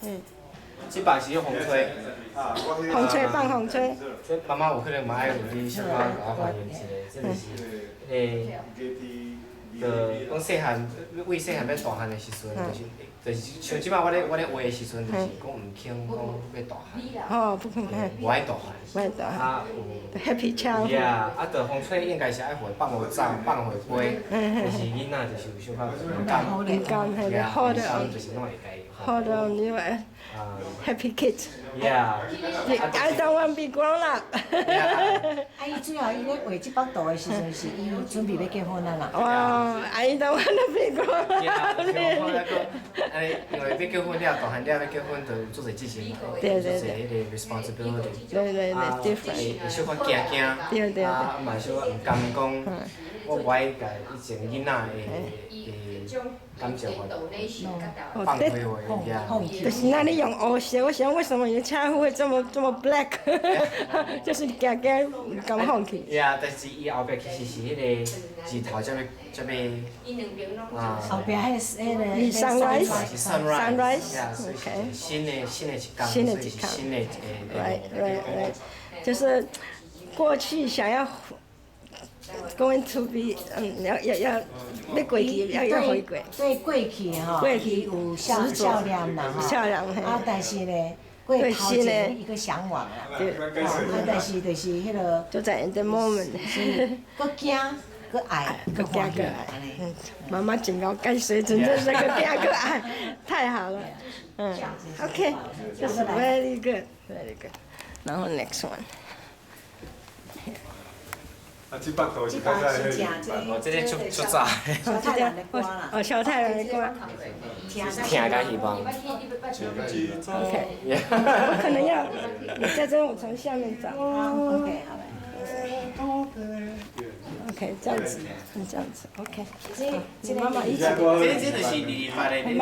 這擺是風吹。風吹放風吹。這媽媽有可能嘛愛有你小可共我還原一下，這就是彼個，就講細漢，為細漢欲大漢的時陣，就是像這擺我咧畫的時陣，就是講毋肯講欲大漢。哦，不肯看。無愛大漢。無愛大漢。啊有。 Happy child。 Yeah，啊，就風吹應該是愛予伊放予走，放予飛，但是囡仔就是有小可毋甘。毋甘，係好的。就是攏會共伊。好的，你話 Happy kids。 Yeah。 I don't want be grown up。啊，伊主要伊咧畫這幅圖的時陣，是伊準備欲結婚啊啦。哇，I don't want to be grown up。安呢，因為欲結婚了，大漢了欲結婚，就有足濟責任，足濟彼个 responsibility。對，different。會小可驚驚，啊嘛小可毋甘講，我無愛共以前囡仔的感情放開話，就是那你用烏色，我想為什麼你的車會這麼這麼 black，就是驚驚毋甘放棄。 Yeah，但是伊後壁其實是彼個日頭才欲才欲啊。後壁彼個。 Sunrise。是 sunrise。所以是新的一天，新的一天。新的一個。 Right，就是過去想要 going to be，要欲過去，要回歸。對過去吼，伊有笑笑臉啦吼。笑臉啊，但是呢，過頭前一個嚮往啦。對。啊，但是就是彼个。就在 in the moment。閣驚閣愛，閣驚閣愛。媽媽真𠢕解說，真正是閣驚閣愛，太好了。OK，這是 very good，very good。然後 next one。啊，這幅圖是較早彼個，哦，這个足足早。蕭太郎的歌啦。哦，蕭太郎的歌。聽佮希望。 OK。我可能要，你在這，我從下面找。 OK，好嘞。 OK，這樣子，這樣子，OK。你媽媽一起。這就是228的。